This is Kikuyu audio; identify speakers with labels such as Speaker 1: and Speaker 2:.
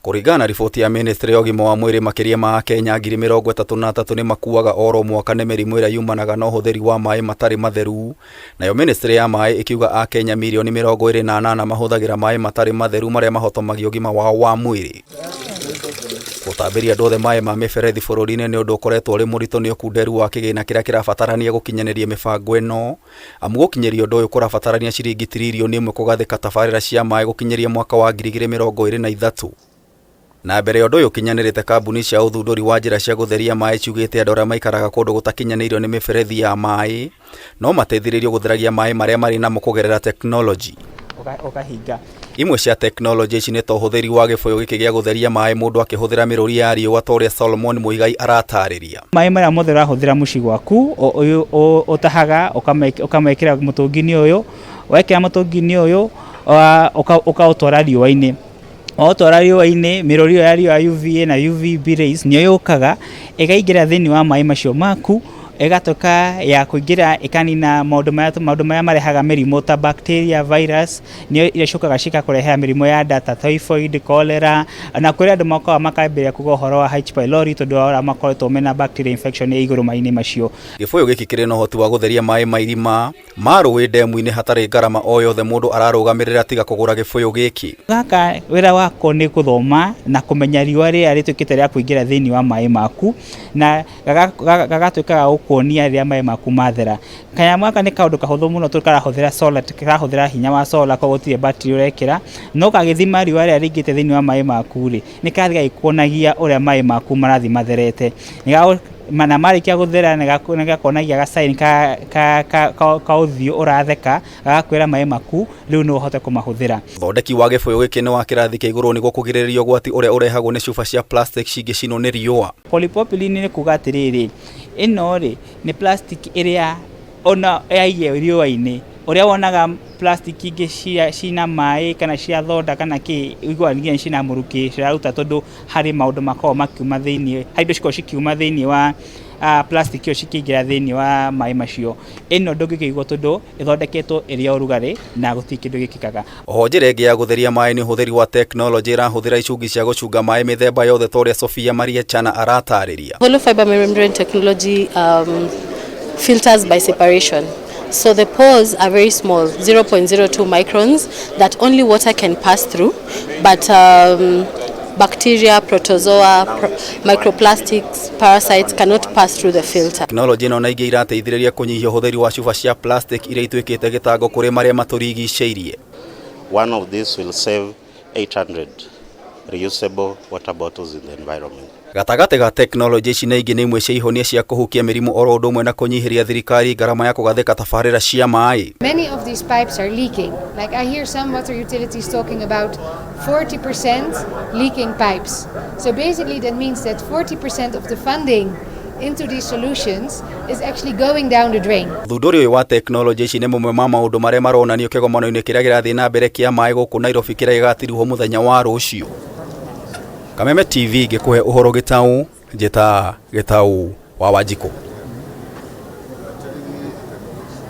Speaker 1: Kũringana na riboti ya ministry ya ũgima wa mwĩrĩ, makĩria ma Akenya 33,000 nĩ makuaga oro mwaka nĩ mĩrimũ ĩrĩa yumanaga na ũhũthĩri wa maĩ matarĩ matheru. Nayo ministry ya maĩ ĩkiuga Akenya mirioni 28 mahũthagĩra maĩ matarĩ matheru marĩa mahotomagia ũgima wao wa mwĩrĩ. Gũtambĩria andũ othe maĩ ma mĩberethi bũrũri-inĩ nĩ ũndũ ũkoretwo ũrĩ mũritũ nĩ ũkunderu wa kĩgĩna kĩrĩa kĩrabatarania gũkinyanĩria mĩbango ĩno. Amu gũkinyĩria ũndũ ũyũ kũrabatarania ciringi tiririoni ĩmwe kũgathĩka tabarĩra cia maĩ gũkinyĩria mwaka wa 2023. Na mbere ya ũndũ ũyũ ũkinyanĩrĩte, kambuni cia ũthundũri wa njĩra cia gũtheria maĩ ciugĩte andũ arĩa maikaraga kũndũ gũtakinyanĩirio nĩ mĩberethi ya maĩ no mateithĩrĩrio gũtheragia maĩ marĩa marĩ namo kũgerera tekinoronjĩ.
Speaker 2: Ũkahinga.
Speaker 1: Imwe cia tekinoronjĩ ici nĩ ta ũhũthĩri wa gĩbũyũ gĩkĩ gĩa gũtheria maĩ mũndũ akĩhũthĩra mĩrũri ya riũa, ta ũrĩa Solomon Muigai aratarĩria.
Speaker 2: Maĩ marĩa mothe ũrahũthĩra mũciĩ gwaku ũtahaga ũkamekĩra mũtũngi-inĩ ũyũ. Wekĩra mũtũngi-inĩ ũyũ, ũkaũtwara riũa-inĩ. Waũtwara riũa-inĩ, mĩrũri ĩyo ya riũa ya UVA na UVB rays nĩyo yũkaga ĩkaingĩra thĩinĩ wa maĩ macio maku, ĩgatuĩka ya kũingĩra ĩkanina maũndũ marĩa marehaga mĩrimũ ta bacteria, virus, nĩyo iria ciũkaga cigakũrehera mĩrimũ ya nda ta typhoid, cholera, na kũrĩ andũ mokaga makambĩrĩria kuga ũhoro wa H pylori tondũ wa ũrĩa makoretwo mena bacteria infection ĩ igũrũ maĩ-inĩ macio.
Speaker 1: Gĩbũyũ gĩkĩ kĩrĩ na ũhoti wa gũtheria maĩ ma irima, ma rũĩ, ndemu-inĩ hatarĩ ngarama o yothe mũndũ ararũgamĩrĩra tiga kũgũra gĩbũyũ gĩkĩ.
Speaker 2: Gaka wĩra wako nĩ gũthoma na kũmenya riũa rĩrĩa rĩtuĩkĩte rĩa kũingĩra thĩinĩ wa maĩ maku, na gagatuĩka ga gũkuonia rĩrĩa maĩ maku mathera. Kanyamũ gaka nĩ kaũndũ kahũthũ mũno tondũ karahũthĩra solar, karahũthĩra hinya wa solar, koguo gũtirĩ battery ũrekĩra, no gagĩthima riũa rĩrĩa rĩingĩrĩte thĩinĩ wa maĩ maku rĩ, nĩ karathiĩ gagĩkuonagia ũrĩa maĩ maku marathiĩ matherete. Na marĩkia gũthera nĩ gakuonagia ga sign ka ũthiũ ũratheka, gagakwĩra maĩ maku rĩu no ũhote kũmahũthĩra.
Speaker 1: Ũthondeki wa gĩbũyũ gĩkĩ nĩ wa kĩrathi kĩa igũrũ nĩguo kũgirĩrĩria ũgwati ũrĩa ũrehagwo nĩ cuba cia plastic cingĩcinwo nĩ riũa.
Speaker 2: Polypropylene nĩ kuga atĩrĩrĩ, ĩno rĩ nĩ plastic ĩrĩa ona yaigwo riũa-inĩ, ũrĩa wonaga plastic ingĩ cina maĩ kana cia thonda kana kĩ, ũiguaga nginya cina mũrukĩ ciraruta, tondũ harĩ maũndũ makoragwo makiuma thĩiniĩ, harĩ indo cikoragwo cikiuma thĩiniĩ wa plastic ĩyo cikĩingĩra thĩiniĩ wa maĩ macio. Ĩno ndũngĩkĩigua tondũ ĩthondeketwo ĩrĩ ya ũrugarĩ na gũtirĩ kĩndũ gĩkĩkaga.
Speaker 1: Oho njĩra ĩngĩ ya gũtheria maĩ nĩ ũhũthĩri wa tekinoronjĩ ĩrahũthĩra icungi cia gũcunga maĩ mĩthemba yothe, ta ũrĩa Sofia Maria Chana aratarĩria.
Speaker 3: Hollow fiber membrane technology filters by separation. So the pores are very small, 0.02 microns, that only water can pass through, but bacteria, protozoa, microplastics, parasites cannot pass through the filter.
Speaker 1: Tekinoronjĩ ĩno na ingĩ irateithĩrĩria kũnyihia ũhũthĩri wa cuba cia plastic iria ituĩkĩte gĩtango kũrĩ marĩa matũrigicĩirie.
Speaker 4: One of these will save 800 reusable water bottles in the environment.
Speaker 1: Gatagatĩ ga tekinoronjĩ ici na ingĩ nĩ imwe cia ihonia cia kũhukia mĩrimũ oro ũndũ ũmwe na kũnyihĩria thirikari ngarama ya kũgathĩka tabarĩra cia maĩ.
Speaker 5: Many of these pipes are leaking. Like, I hear some water utilities talking about 40% leaking pipes. So basically that means that 40% of the funding into these solutions is actually going down the drain.
Speaker 1: Ũthundũri ũyũ wa tekinoronjĩ ici nĩ mamwe ma maũndũ marĩa maronanio kĩgomano-inĩ kĩrĩa kĩrathiĩ na mbere kĩa maĩ gũkũ Nairobi, kĩrĩa gĩgatirihwo mũthenya wa rũciũ. Kameme TV ngĩkũhe ũhoro gĩtaũ, njĩta Gĩtaũ wa Wanjikũ.